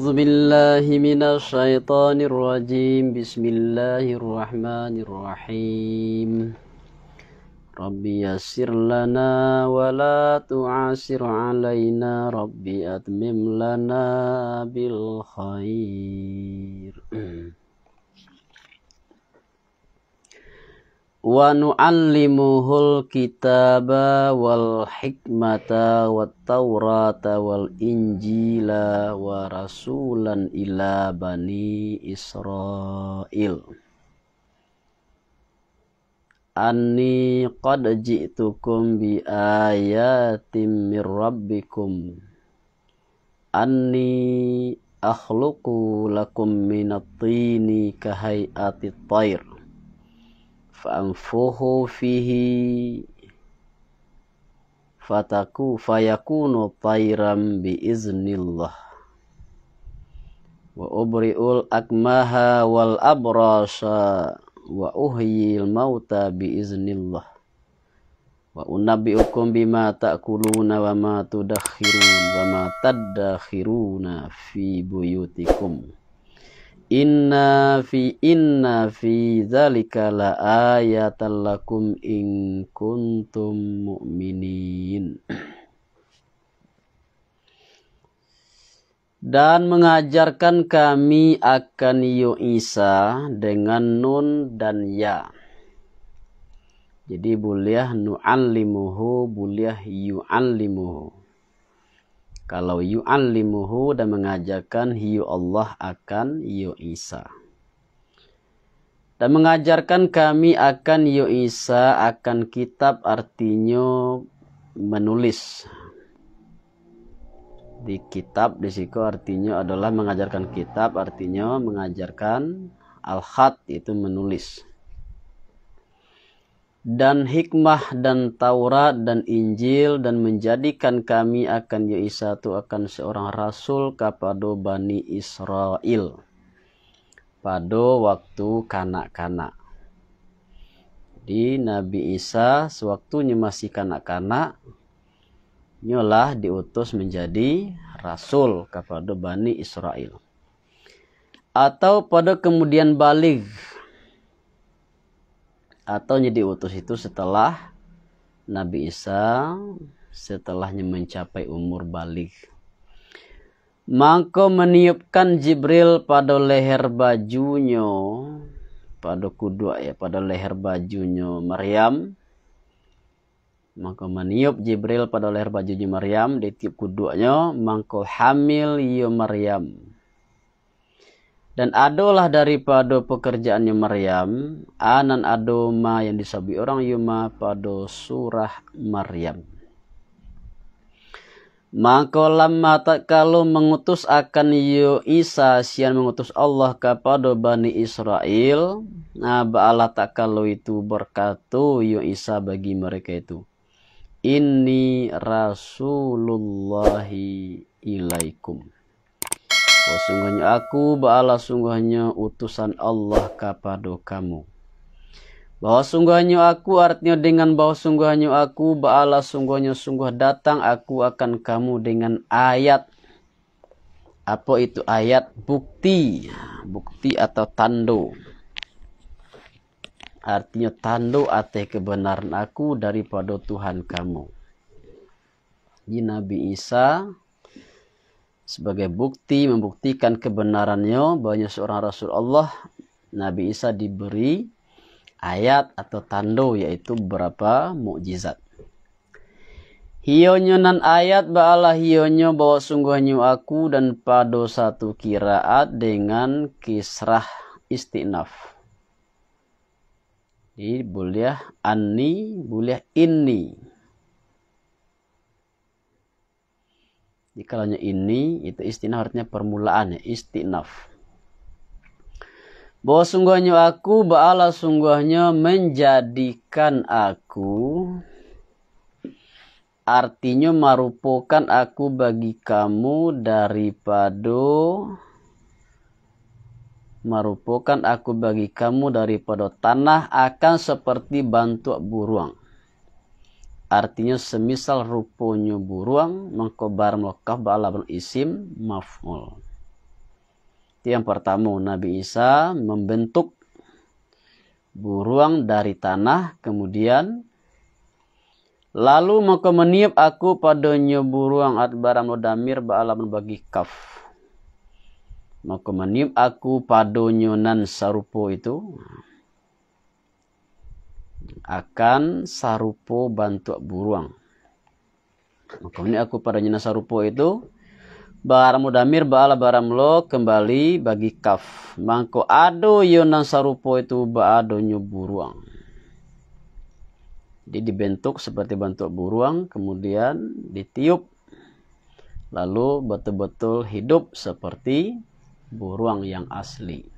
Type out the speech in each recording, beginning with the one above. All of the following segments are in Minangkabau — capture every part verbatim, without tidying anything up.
A'udzubillahi minasyaitonirrajim. Bismillahirrahmanirrahim. Rabbi yassir lana wa la tu'assir alaina. Rabbi atmim lana bil khair. Wa nu'allimuhul kitaba wal hikmata wat taurata wal injila wa rasulan ila bani Israil. Anni qad ji'tukum bi ayatim mir rabbikum. Anni akhluqu lakum minat tini kahai'atit tair. Fa'anfuhu fihi fataku fayakunu tairam bi iznillah. Wa ubri'ul akmaha wal abrasa wa uhyil mauta bi iznillah. Wa unabbi'ukum bima ta'kuluna wa ma tudakhirun wa ma tadakhiruna fi buyutikum. Inna fi, inna fi dzalika la ayatan lakum in kuntum mu'minin. Dan mengajarkan kami akan iyo Isa dengan nun dan ya. Jadi, buliah nu'allimuhu, buliah yu'allimuhu. Kalau yu'allimuhu, dan mengajarkan hiyo Allah akan iyo Isa. Dan mengajarkan kami akan iyo Isa akan kitab, artinyo menulis. Di kitab di siko artinyo adalah mengajarkan kitab, artinyo mengajarkan al-khat, yaitu menulis. Dan hikmah, dan Taurat, dan Injil, dan menjadikan kami akan iyo Isa tu akan seorang rasul kapado Bani Israel pado waktu kanak-kanak. Jadi, Nabi Isa sewaktunyo masih kanak-kanak, nyo lah diutus menjadi rasul kapado Bani Israel. Atau pado kemudian baligh, atau nyo diutus itu setelah Nabi Isa, setelahnyo mencapai umur baligh. Mangko maniupkan Jibril pado leher bajunyo, pado kuduak, ya, pado leher bajunyo Maryam. Mangko maniup Jibril pado leher bajunyo Maryam, ditiup kuduaknyo, mangko hamil iyo Maryam. Dan adolah daripado pekerjaannyo Maryam, a nan ado ma yang disabuik urang iyo ma pado surah Maryam. Mangko lamma tatkalo mangutus akan iyo Isa, sian mangutus Allah kapado Bani Israel, nah, baalah tatkalo itu berkato iyo Isa bagi mereka itu, "Inni rasulullahi ilaikum." Bahwa sungguahnyo aku, baalah sungguahnyo utusan Allah kapado kamu. Bahwa sungguahnyo aku, artinyo dengan bahwa sungguahnyo aku, baalah sungguahnyo sungguah datang aku akan kamu dengan ayat. Apo itu ayat? Bukti. Bukti atau tando. Artinyo tando ateh kebenaran aku daripado Tuhan kamu. Jadi Nabi Isa sebagai bukti, membuktikan kebenarannyo bahwa nyo seorang rasul Allah, Nabi Isa diberi ayat atau tando, yaitu beberapa mukjizat. Hiyonyo nan ayat baalah hiyonyo bahwa sungguahnyo aku, dan pado satu kiraat dengan kisrah istinaf. Jadi, buliah anni, buliah inni. Jadi, kalau nyo ini, itu istinaf artinya permulaan, ya, istinaf. Bahwa sungguahnyo aku, baalah sungguahnyo menjadikan aku, artinyo marupokan aku bagi kamu daripado, marupokan aku bagi kamu daripado tanah akan seperti bantuak buruang. Artinyo, semisal ruponyo buruang, mangko bar mulakaf baalah isim maf'ul. Itu yang pertama, Nabi Isa membentuk buruang dari tanah, kemudian, lalu mako maniup aku padonyo buruang, at baram lo damir ba'alaman bagi kaf. Mako maniup aku padonyo nan sarupo itu, akan sarupo bantuak buruang. Mako maniup aku padonyo nan sarupo itu, baram lo damir ba'ala baram lo kembali bagi kaf. Mangko ado yo nan sarupo itu ba'adonyo buruang. Jadi dibentuk seperti bantuak buruang, kemudian ditiup, lalu betul-betul hidup seperti buruang yang asli.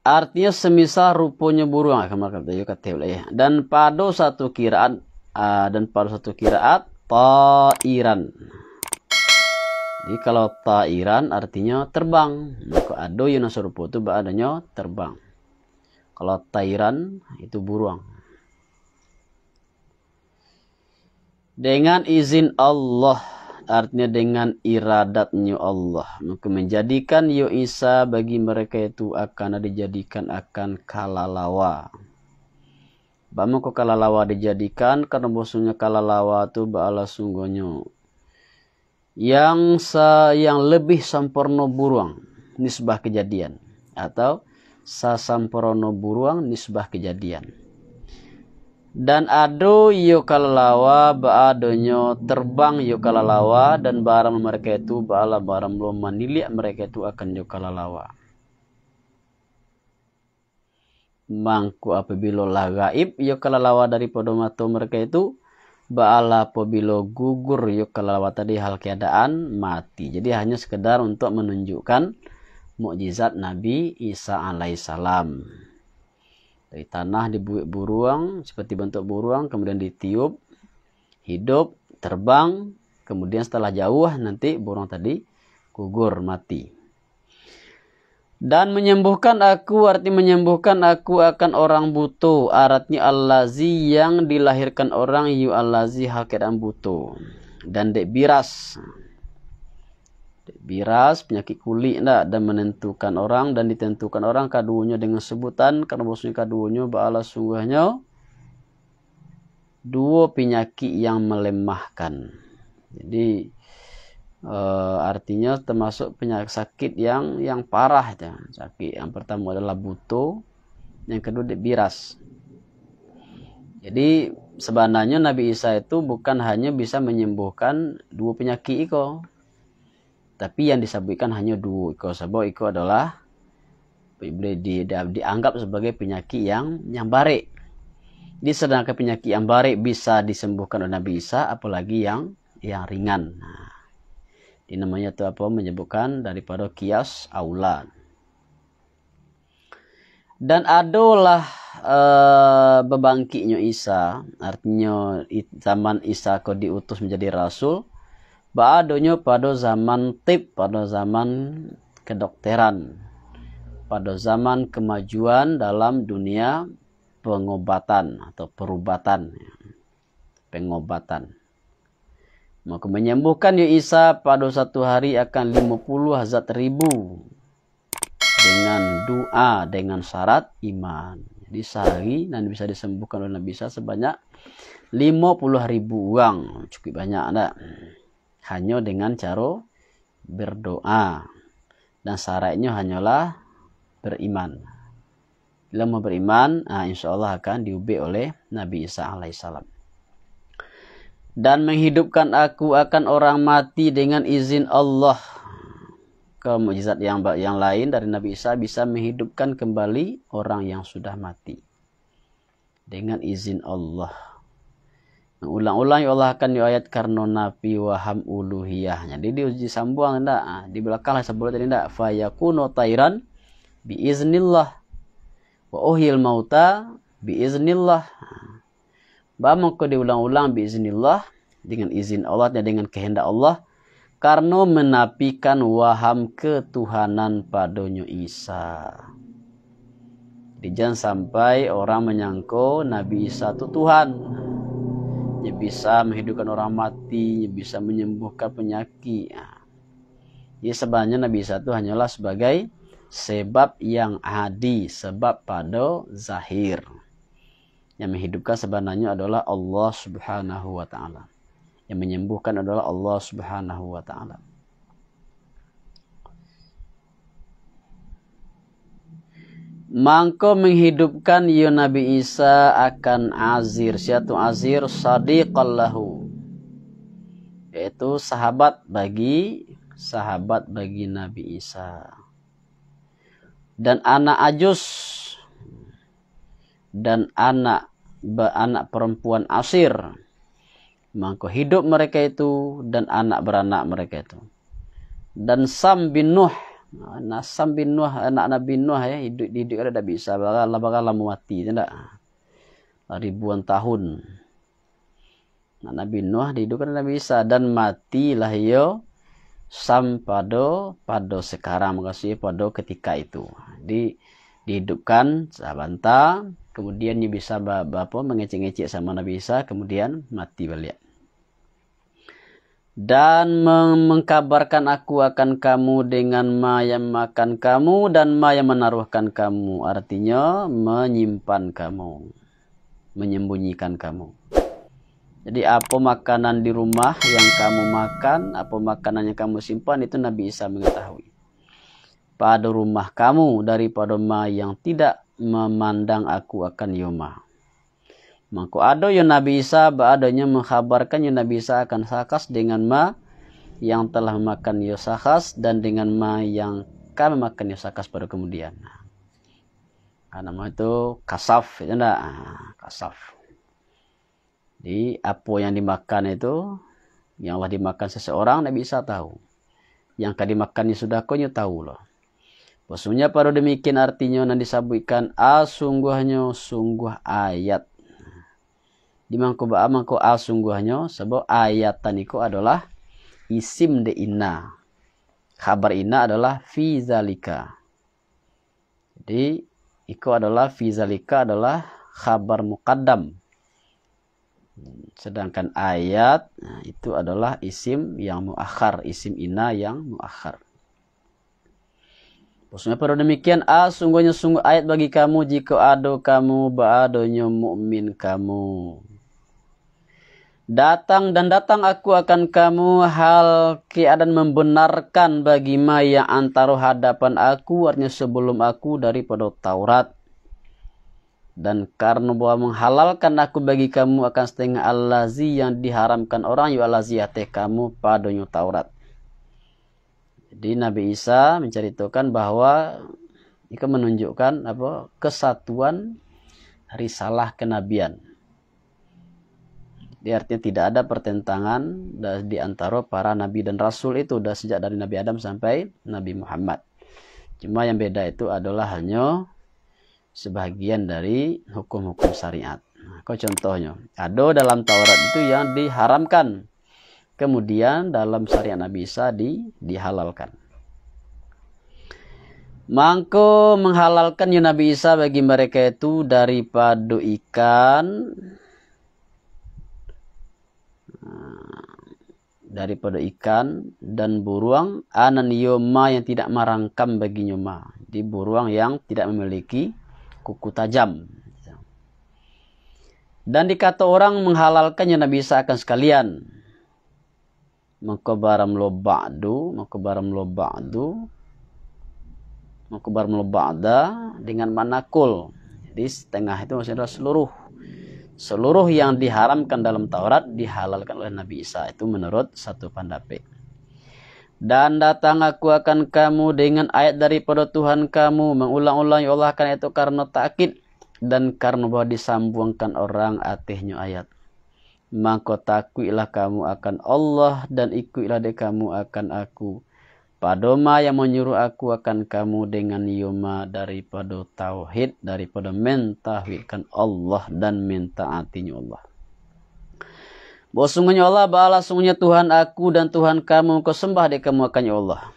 Artinyo semisal ruponyo buruang, ah, kama kata yo kata lah ya. Dan pado satu kiraat, ah, dan pado satu kiraat tairan. Jadi kalau tairan artinyo terbang. Mako ado yo nan sarupo tu ba'adonyo terbang. Kalau tairan itu buruang. Dengan izin Allah, artinya dengan iradatnyo Allah, maka menjadikan yo Isa bagi mereka itu akan dijadikan akan kalalawa. Baa mangko kalalawa dijadikan, karano bahwasonyo kalalawa tu baalah sungguahnyo yang sa-, yang lebih samporno buruang nisbah kejadian, atau sasamporno buruang nisbah kejadian. Dan ado iyo kalalawa, baadonyo terbang iyo kalalawa, dan baram mereka itu baalah baram lo maniliak mereka itu akan iyo kalalawa. Mangko apabilo lah gaib iyo kalalawa daripado mato mereka itu, baalah apabilo gugur iyo kalalawa tadi hal keadaan mati. Jadi hanyo sekedar untuk menunjukkan mukjizat Nabi Isa alaihissalam. Dari tanah dibuek buruang, seperti bentuk buruang, kemudian ditiup, hidup, terbang, kemudian setelah jauh nanti buruang tadi gugur, mati. Dan menyembuhkan aku, arti menyembuhkan aku akan orang buto, aratnyo allazi yang dilahirkan orang, yu allazi hal keadaan buto. Dan dek biras. Dek biras, penyakit kulik ndak, dan menentukan orang, dan ditentukan orang kaduonyo dengan sebutan, karano bahwasonyo kaduonyo baalah sungguahnyo duo penyakit yang melemahkan. Jadi, eh, artinyo termasuk penyakit sakit yang, yang parah itu. Sakit yang pertama adalah buto, yang kedua dek biras. Jadi, sebenarnyo Nabi Isa itu bukan hanyo bisa menyembuhkan duo penyakit iko. Tapi yang disabuikkan hanyo duo iko, sabab iko adalah boleh di-, di-, dianggap sebagai penyakit yang, yang barek. Jadi, sedangkan penyakit yang barek bisa disembuhkan oleh Nabi Isa, apalagi yang, yang ringan. Nah, di namanya tu apa, menyebutkan daripado kias aula. Dan adolah, eh, babangkiknyo Isa, artinyo, i-, zaman Isa ko diutus manjadi rasul, baadonyo pado zaman tib, pado zaman kedokteran, pado zaman kemajuan dalam dunia pengobatan atau perubatan, pengobatan. Maka menyembuhkan yo Isa pado satu hari akan limo puluah zat ribu dengan doa, dengan syarat iman. Jadi sehari nan bisa disembuhkan oleh Nabi Isa sebanyak limo puluah ribu urang. Cukup banyak ndak? Hanyo dengan caro berdoa. Dan syaratnyo hanyolah beriman. Bila mau beriman, ah, insya Allah akan diubek oleh Nabi Isa alaihissalam. Dan menghidupkan aku akan orang mati dengan izin Allah. Ke mukjizat yang ba-, yang lain dari Nabi Isa bisa menghidupkan kembali orang yang sudah mati. Dengan izin Allah. Ulang-ulang yo Allah akan yo ayat karno nafi waham uluhiyah. Jadi di-, disambuang ndak? Ah, di balakang lah sabulan tadi ndak? Fayakunu tairan bi iznillah. Wa uhyil mauta bi iznillah. Baa mangko diulang-ulang bi iznillah, dengan izin Allah, dan dengan kehendak Allah, karno menapikan waham ketuhanan padonyo Isa. Jadi, jan sampai orang manyangko Nabi Isa tu Tuhan. Dia bisa menghidupkan orang mati, dia bisa menyembuhkan penyakit. Nah, jadi sebenarnya Nabi Isa tu hanyalah sebagai sebab yang adi, sebab pada zahir. Yang menghidupkan sebenarnya adalah Allah Subhanahu wa Ta'ala. Yang menyembuhkan adalah Allah Subhanahu wa Ta'ala. Mangko menghidupkan iyo Nabi Isa akan Azir. Sia tu Azir? Sadiqan lahu, yaitu sahabat bagi, sahabat bagi Nabi Isa. Dan anak ajus, dan anak, ba-, anak perempuan asir. Mangko hidup mereka itu dan anak beranak mereka itu. Dan Sam bin Nuh, nah, Sam bin Nuh, anak Nabi Nuh, ya, hidup, hidup ada tak bisa, bagala, bagala mati, tu ndak? Ribuan tahun. Nah, Nabi Nuh dihidupkan Nabi Isa, dan matilah iyo Sam pado, pado sekarang, maksudnya pado ketika itu. Di, dihidupkan sabanta, kemudian dia bisa ba-, ba-, apa, mengecek-ngecek sama Nabi Isa, kemudian mati baliak. Dan mem-, mengkabarkan aku akan kamu dengan ma yang makan kamu dan ma yang menaruhkan kamu, artinya menyimpan kamu, menyembunyikan kamu. Jadi, apa makanan di rumah yang kamu makan, apa makanan yang kamu simpan, itu Nabi Isa mengetahui. Pado rumah kamu daripado ma yang tidak memandang aku akan iyo ma. Mangko ado iyo Nabi Isa, baadonyo mengkhabarkan iyo Nabi Isa akan sakas dengan ma yang telah memakan iyo sakas, dan dengan ma yang ka memakan iyo sakas pado kemudian. Ah, namo itu kasaf, itu ndak? Ah, kasaf. Jadi, apo yang dimakan itu, yang lah dimakan seseorang, ndak bisa tahu. Yang ka dimakan nyo sudah ko nyo tahu lo. Maksudnya, pado demikian artinyo nan disabuikkan, a sungguahnyo, sungguah ayat. Di mangko baa mangko a sungguahnyo, sabab ayatan iko adolah isim dek inna. Khabar inna adolah fi zalika. Jadi, iko adolah, fi zalika adolah khabar muqaddam. Sedangkan ayat, nah, itu adolah isim yang muakhar, isim inna yang muakhar. Maksudnya, pado demikian, a sungguahnyo sungguah ayat bagi kamu, jikok ado kamu, baadonyo mukmin kamu. Datang dan datang aku akan kamu, hal keadaan membenarkan bagi ma yang antaro hadapan aku, artinya sebelum aku, daripado Taurat. Dan karano bahwa menghalalkan aku bagi kamu akan setengah allazi yang diharamkan orang, yo allazi ateh kamu, padonyo Taurat. Jadi, Nabi Isa menceritakan bahwa iko menunjukkan apa, kesatuan risalah kenabian. Jadi, artinya tidak ada pertentangan da-, di antara para nabi dan rasul itu, da-, sejak dari Nabi Adam sampai Nabi Muhammad. Cuma yang beda itu adalah hanya sebahagian dari hukum-hukum syariat. Nah, ko contohnyo, ado dalam Taurat itu yang diharamkan, kemudian dalam syariat Nabi Isa di-, dihalalkan. Mangko menghalalkan yo Nabi Isa bagi mereka itu daripado ikan, nah, daripado ikan dan buruang, a nan iyo ma yang tidak marangkam baginyo ma. Jadi, buruang yang tidak memiliki kuku tajam. Dan dikato orang menghalalkan yo Nabi Isa akan sekalian. Mangko baramlo ba'du, mangko baramlo ba'du, mangko baramlo ba'da dengan makna kul. Jadi, setengah itu maksudnya adalah seluruh. Seluruh yang diharamkan dalam Taurat dihalalkan oleh Nabi Isa. Itu menurut satu pandapek. Dan datang aku akan kamu dengan ayat daripado Tuhan kamu, mengulang-ulang yo Allah akan itu karano takkid dan karano bahwa disambuangkan orang atehnyo ayat. Mangko takuiklah kamu akan Allah, dan ikuiklah dek kamu akan Aku. Pado ma yang manyuruah Aku akan kamu dengan iyo ma daripado tauhid, daripado mentauhidkan Allah dan mentaati-Nyo Allah. Bahwa sungguahnyo Allah, baalah sungguahnyo Tuhan Aku dan Tuhan kamu, ko sambah dek kamu akan iyo Allah.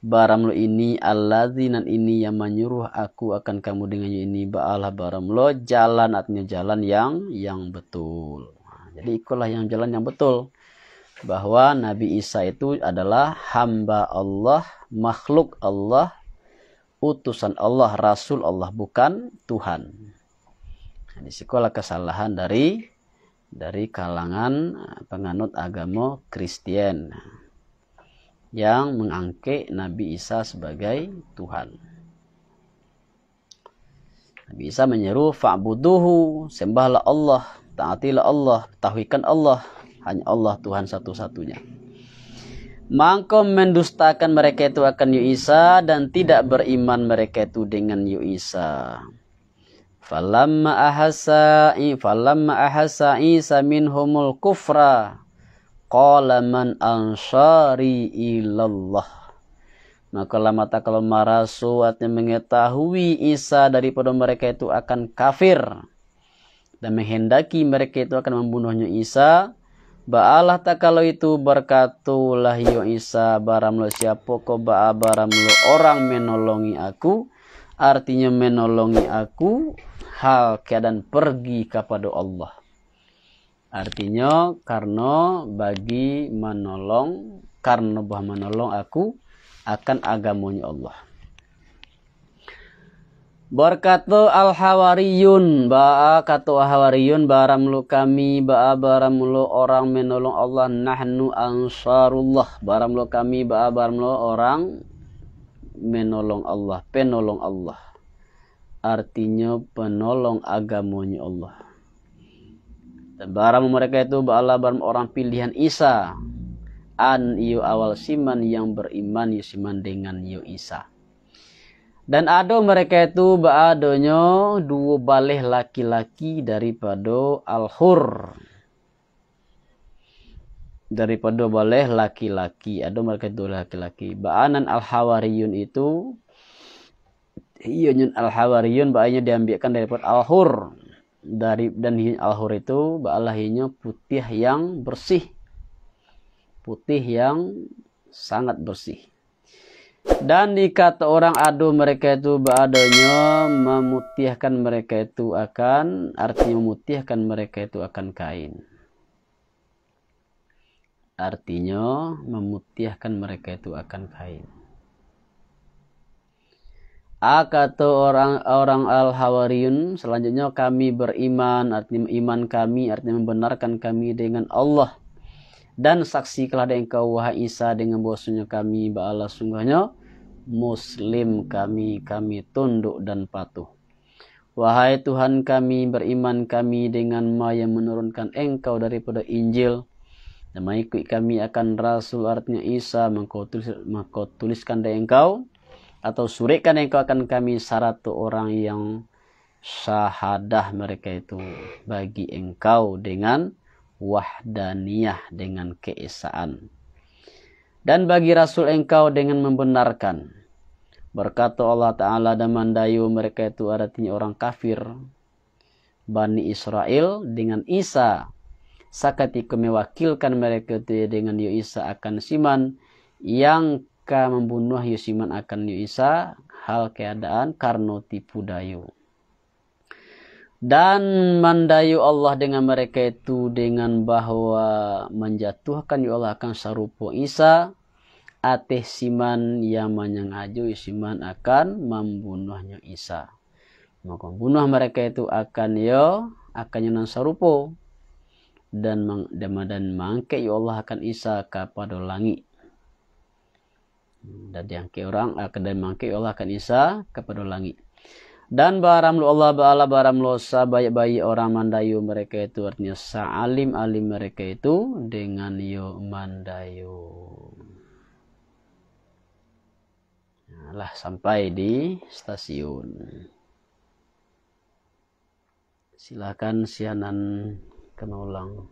Baramlo ini, allazi nan ini yang manyuruah Aku akan kamu dengan ini, baalah baramlo jalan, artinyo jalan yang, yang betul. Jadi, ikolah yang jalan yang betul, bahwa Nabi Isa itu adalah hamba Allah, makhluk Allah, utusan Allah, rasul Allah, bukan Tuhan. Nah, di sikolah kesalahan dari, dari kalangan, eh, penganut agamo Kristen yang mengangkek Nabi Isa sebagai Tuhan. Nabi Isa menyeru, "Fa'buduhu, sembahlah Allah, taatilah Allah, tauhidkan Allah, hanya Allah Tuhan satu-satunya." Mangko mendustakan mereka itu akan Yo Isa, dan tidak beriman mereka itu dengan Yo Isa. Falamma ahassa, falamma ahassa Isa minhumul kufra, qala man ansari ilallah. Maka, lamma tatkala maraso, artinyo mengetahui Isa daripada mereka itu akan kafir, dan menghendaki mereka itu akan membunuhnyo Isa, baalah tatkala itu, berkatolah Yo Isa, "Baramulo siapokoh, baa baramulo orang menolongi Aku?" Artinyo, menolongi Aku, hal keadaan pergi kapado Allah. Artinyo, karano bagi manolong, karano buah manolong Aku akan agamonyo Allah. Berkato Al-Hawariyun, baa kato Al-Hawariyun, "Baramulo kami, baa baramulo orang menolong Allah, nahnu ansarullah, baramulo kami, baa baramulo orang menolong Allah, penolong Allah." Artinyo, penolong agamonyo Allah. Dan baramulo mereka itu, baalah baramulo orang pilihan Isa, an iyo awal siman yang beriman, Yo Siman dengan Yo Isa. Dan ado mereka itu baadonyo duo baleh laki-laki daripado Al-Hur. Daripado baleh laki-laki, ado mereka itu laki-laki. Baanan Al-Hawariyun itu, iyonyo Al-Hawariyun, baanyo diambiakkan daripado Al-Hur. Dari, dan hi-, Al-Hur itu baalah inyo putiah yang bersih. Putih yang sangat bersih. Dan dikato orang ado mereka itu baadonyo mamutiahkan mereka itu akan, artinyo mamutiahkan mereka itu akan kain. Artinyo mamutiahkan mereka itu akan kain. A kato orang, orang Al-Hawariyun, selanjutnyo, "Kami beriman," artinyo iman kami, artinyo membenarkan kami dengan Allah. "Dan saksikanlah dek engkau, wahai Isa, dengan bahwasonyo kami, baalah sungguhnyo, muslim kami, kami tunduk dan patuh. Wahai Tuhan kami, beriman kami dengan ma yang menurunkan Engkau daripado Injil, dan mangikuik kami akan Rasul, artinyo Isa, mangko tulis-, mangko tuliskan dek Engkau, atau surikkan dek Engkau akan kami sarato orang yang syahadah mereka itu bagi Engkau dengan wahdaniyah, dengan keesaan. Dan bagi Rasul Engkau dengan membenarkan." Berkato Allah Ta'ala, "Dan mandayo mereka itu," artinyo orang kafir, Bani Israel, "dengan Isa, sakatiko mewakilkan mereka itu dengan Yo Isa akan Siman, yang ka mambunuah Yo Siman akan Yo Isa, hal keadaan karano tipu dayo. Dan mandayo Allah dengan mereka itu, dengan bahwa manjatuahkan Yo Allah akan sarupo Isa, ateh Siman yang manyangajo Siman akan mambunuahnyo Isa. Mako, bunuah mereka itu akan yo, akan yo nan sarupo, dan mang-, dan, dan mangkek Yo Allah akan Isa kapado langik." Dan diangkek orang, ah, dan mangkek Allah akan Isa kapado langik. Dan baramulo Allah Ta'ala, baramulo sabaik-baik orang mandayo mereka itu, artinyo saalim-alim mereka itu, dengan yo mandayo. Nah, lah sampai di stasiun. Silakan sianan ka maulang.